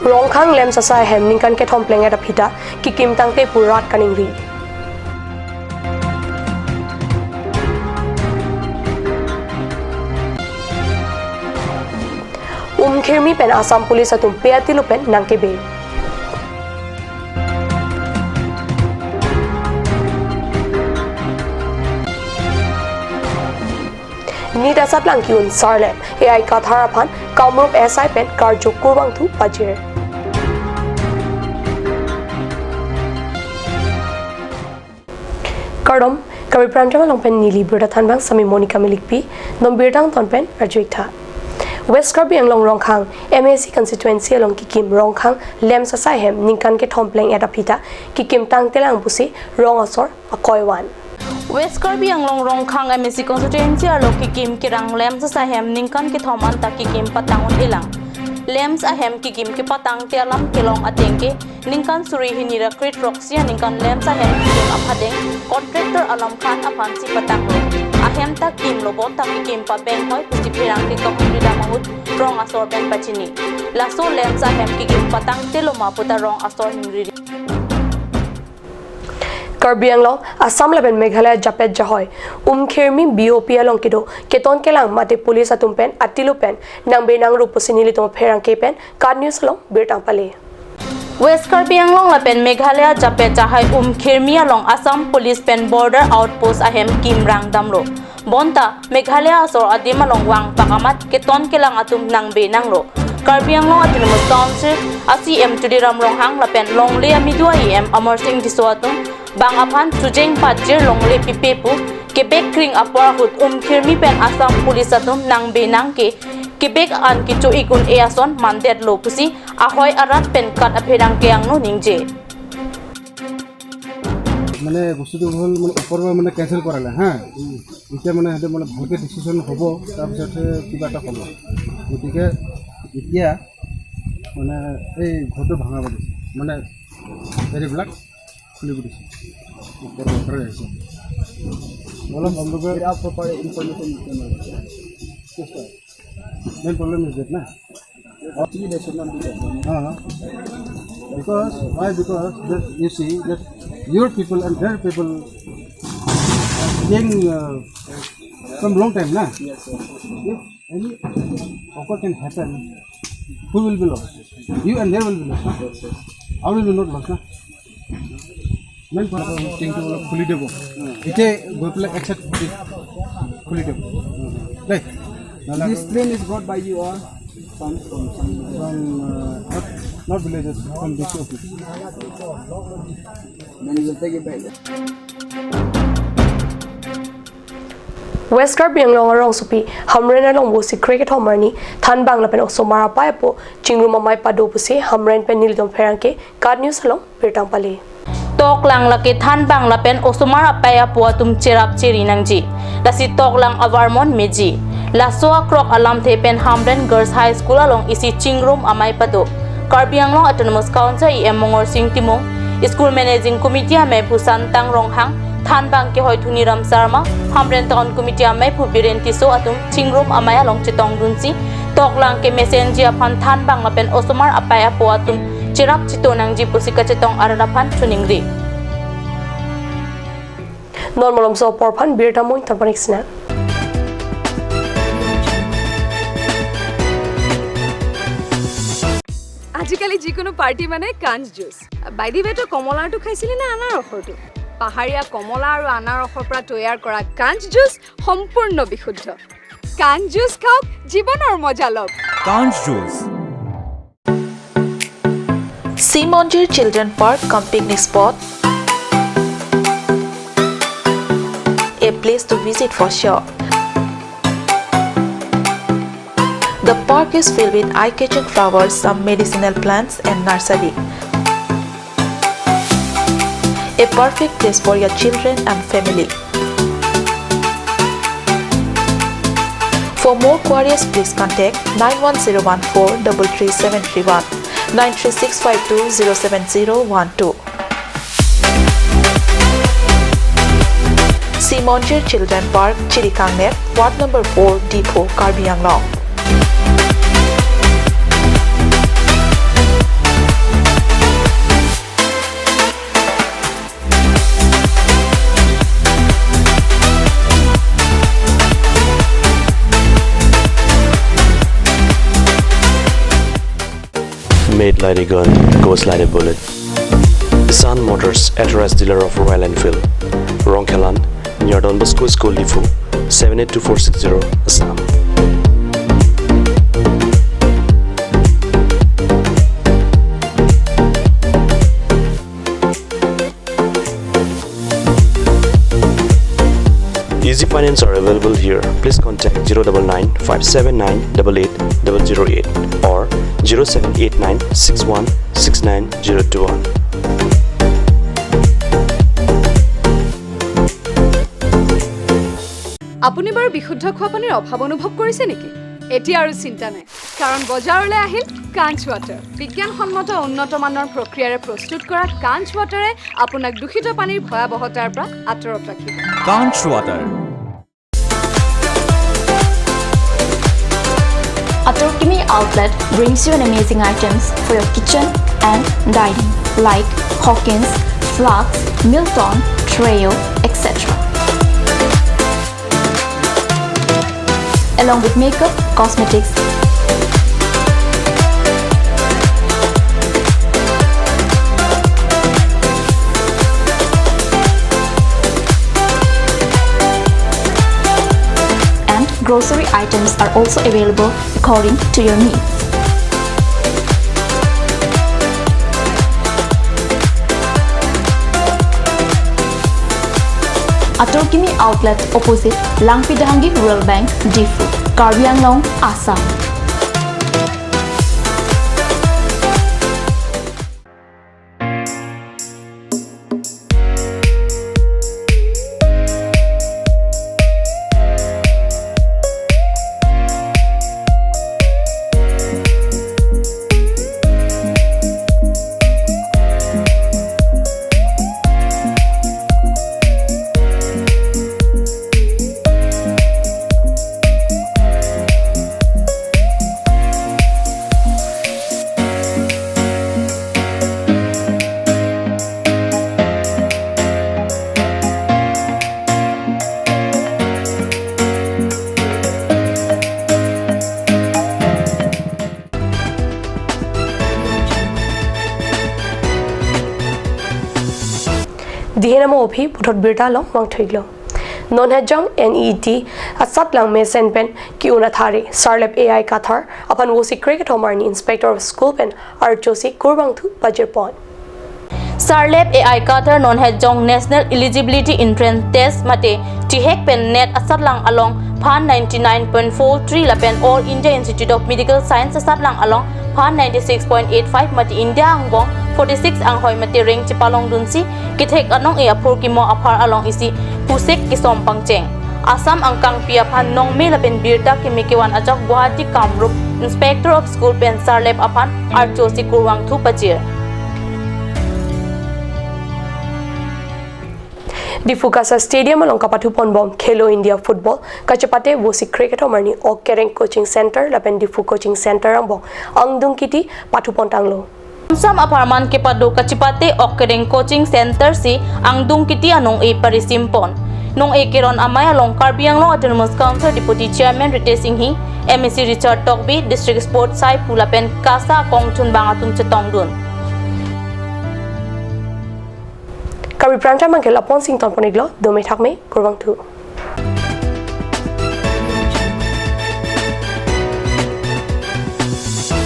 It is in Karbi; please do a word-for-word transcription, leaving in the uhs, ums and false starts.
Rongkhang LAMPS asai ahem ningkan kethom pleng-et aphi ta kekim tangte pu rat kaningri. Umkhirmi pen Assam Police atum pe atilo pen nangkebe. Nit asatlang ki-un Sarlem, A I Kathar aphan Kamrup S I pen karju kurvangthu pajir. Kardom, Karbi Prime Time along pen neli birta thanbang sami Monica Milikpi, non birta angton pen arju-ik tha. West Karbi Anglong Rongkhang M A C constituency along kekim Rongkhang LAMPS asai ahem ningkan kethom pleng-et aphi ta kekim tangtelang pusi rong asor akoi van. West Karbi Anglong Rongkhang M A C constituency arlo kekim kerang LAMPS asai ahem ningkan kethom anta kekim patang un-elang. LAMPS ahem kekim kepatangte alam kelong ateng ke ningkan suri hini ra kre-throksi aningkan LAMPS ahem kekim aphateng contractor Alam Khan aphansi patanglo. Ahem ta kimlo bonta kekim pabenghoi pusi pherangke kahumri dam ahut rong asor pen pachini. Laso LAMPS ahem kekim patangtelo ma puta rong asor ningri. Karbi Anglong, Assam lapen Meghalaya japet jahoi Umkhirmi B O P along kedo keton kelang mate police atum pen atilo pen nangbe nangrup pusi nelitum apherangke pen KAT News along birta nangpale. West Karbi Anglong lapen Meghalaya japet jahoi Umkhirmi along Assam Police pen Border Outpost ahem kimrang damlo. Bonta Meghalaya asor adim along vangpak amat keton kelang atum nangbe nangrup. Karbi Anglong Autonomous Council a C M Tuliram Ronghang lapen longle amidu a E M Amarsing Tisso atum bang aphan chojeng pajir longle pipe pu kebek kring apor ahut Umkhirmi pen Assam Police atum nangbe nangke kebek an kecho-ik un-e ason mandetlo pusi ahoi arat pen KAT apherangke angno ningje. মানে বস্তুটো হ'ল মানে ওপৰৰ পৰা মানে কেঞ্চেল কৰালে হা। এতিয়া মানে সেইটো মানে ভালকে ডিচিশ্যন হ'ব, তাৰপিছতহে কিবা এটা হ'ব। গতিকে এতিয়া মানে এই ঘৰটো ভাঙাব দিছে, মানে হেৰিবিলাক খুলিব দিছে, ওপৰৰ পৰা আহিছে। অলপ আপোনালোকে Without proper information, you cannot. Main problem is that না। Actually, they should not be there. Uh-huh. Because, why? Because that, you see that your people and their people are staying, uh, from long time, na? Yes, sir. If any occur can happen, who will be lost? You and they will be lost, na? Yes, sir. How will you not lost, na? Main টিংটো অলপ খুলি দিব। এতিয়া গৈ পেলাই এক চাইড খুলি দিব। দেই। This train is brought by you or some, from some? From, uh, not, not villages, from D C office. Then you will take it back. West Karbi Anglong arongsopi Hamren along bosi krekethom arni thanbang lapen osomar apei apo chingrum amei pado pusi Hamren pen nelitum pherangke KAT News along birta nangpale. Toklang lake thanbang lapen osomar apei apo atum cherap cheri nangji. Lasi toklang avarmon meji. Laso akrok alamthe pen Hamren Girls High School along isi chingrum amei pado. Karbi Anglong Autonomous Council E M Mongorsing Timung, School Managing Committee ameiphu Santang Ronghang, thanbang kehoi Thuniram Sarma, Hamren Town Committee ameiphu Biren Tisso atum chingrum amei along chetongdunsi, toklang kemesenji aphan thanbang lapen osomar apei apo atum cherap cheto nangji pusi kachetong arat aphan choningri. Non malomso apor aphan birta mo-ingthan panik sina. আজিকালি যিকোনো পাৰ্টি মানে কাঞ্চ juice. By the ৱে, তই কমলাৰটো খাইছিলি নে আনাৰসৰটো? পাহাৰীয়া কমলা আৰু আনাৰসৰ পৰা তৈয়াৰ কৰা কাঞ্চ জুচ সম্পূৰ্ণ বিশুদ্ধ। কাঞ্চ জুচ খাওক, জীৱনৰ মজা লওক। Kanch Juice. Simonjir Children Park cum picnic spot, a place to visit for sure. The park is filled with eye-catching flowers, some medicinal plants and nursery. A perfect place for your children and family. For more queries, please contact nine one zero one four double three seven three one, nine three six five two zero seven zero one two. Simonjir Children Park, Chirikangnep, Ward number four, Diphu, Karbi Anglong. Made like a gun, goes like a bullet. Sun Motors, authorized dealer of Royal Enfield. Rongkhelan, near Don Bosco School, Diphu, seven eight two four six zero, Assam. Easy finance are available here. Please contact zero double nine five seven nine double eight double zero eight or zero seven eight nine six one six nine zero two one. আপুনি বাৰু বিশুদ্ধ খোৱা পানীৰ অভাৱ অনুভৱ কৰিছে নেকি? এতিয়া আৰু চিন্তা নাই, কাৰণ বজাৰলৈ আহিল কাঞ্চ ৱাটাৰ। বিজ্ঞানসন্মত উন্নত মানৰ প্ৰক্ৰিয়াৰে প্ৰস্তুত কৰা কাঞ্চ ৱাটাৰে আপোনাক দূষিত পানীৰ ভয়াৱহতাৰ পৰা আঁতৰত ৰাখিব। Kanch Water. Atorkimi Outlet brings you an amazing items for your kitchen and dining, like Hawkins, Flask, Milton, Treo, et cetera. Along with makeup, cosmetics, and grocery items are also available according to your needs. Atorkimi Outlet, opposite Langpi Dahangi Rural Bank, Diphu, Karbi Anglong, Assam. Dihen amo aphi puthot birta along vangthuilo. Non hejong N E E T asatlang mesen pen ki-un athare Sarlep A I Kathar aphan vosi krekethom arni Inspector of School pen arjosi kurvangthu pajirpon. Sarlep A I Kathar non hejong National Eligibility Entrance Test mate TEHET pen NET asatlang along phan ninety-nine point four three lapen All India Institute of Medical Science asatlang along phan ninety-six point eight five mate India angbong forty-six anghoi mate rank chepalongdunsi kethek anong-e aphurkimo aphar along isi pusek kesom pangcheng. Assam angkangpi aphan nongme lapen birta keme kevan ajok Guwahati Kamrup Inspector of School pen Sarlep aphan arjosi kurvangthu pajir. Diphu KASA Stadium along kapathuponbom Khelo India Football kachepate vosi krekethom arni Ok Kereng Coaching Center lapen Diphu Coaching Center angbong angdung kiti pathupontanglo. Lamsam apharman kepado kachepate Ok Kereng Coaching Center si angdung kiti anong-e parisimpon. Nong-e keron amei along Karbi Anglong Autonomous Council Deputy Chairman Ritesh Enghi, M A C Richard Tokbi, District Sports Sai Phula pen KASA akongchunbang atum chetongdun. Karbi Prime Time abangke la-an si ingtonpon-iklo, dome thakme, kurvangthu.